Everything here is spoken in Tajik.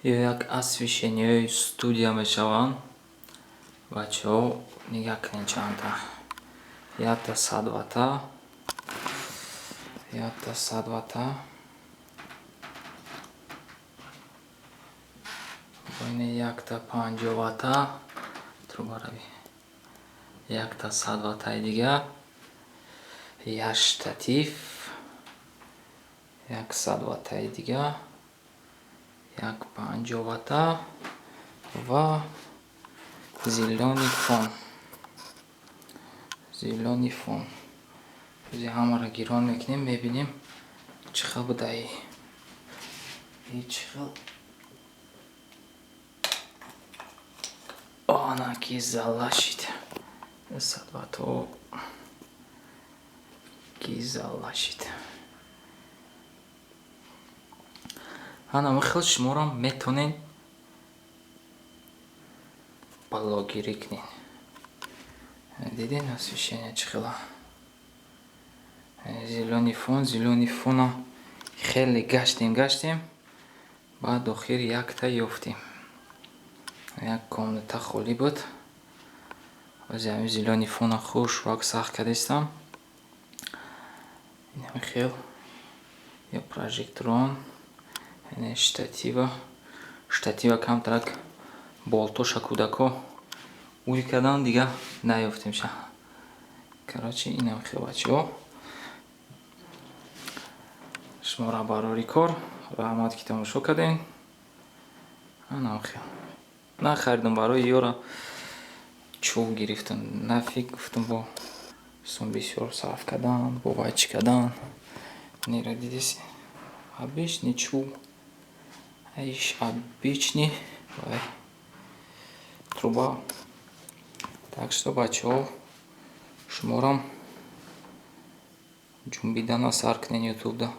Ё як освещение ҳои студия мешаванд. Бачаҳо, нигаҳ кунед, чандта: якта 100 вата, якта 100 вата, боине якта 50 вата трубарави, якта 100 ватаи дига, як штатив, як 100 ватаи дига, як 50 вата ва зелёный фон. Зелёный фон ози ҳамаро гирон мекунем, мебинем, чӣ хел будаи, чӣ хел. Ана ки залла шид, 100 ватҳо ки залла шид. Ана хел шуморо метонед блогерӣ кунед. Дидед, освещение чӣ хела? Зелёный фон. Зелёный фона хеле гаштем, гаштем, баъд охир якта ёфтем. Як комната холӣ буд. Ози ҳамин зелёный фона хушрак сахт кардистам. Инами хел ё прожекторон, штатива. Штатива камтарак болтоша кӯдако уй кардан, дига наёфтемша. Короче, инам хел, бачаҳо. Шуморо барори кор, раҳмат, ки тамошо кардем. Анам хел нахаридам, барои ёра чӯб гирифтам. Нафиг, гуфтам, бо сум бисёр сарф кардан, бо вай чӣ кардан. Нера дидеси, обычный чӯб, иш обычный вай труба. Так что, бачаҳо, шуморам ҷунбидана сар кунед ютубда.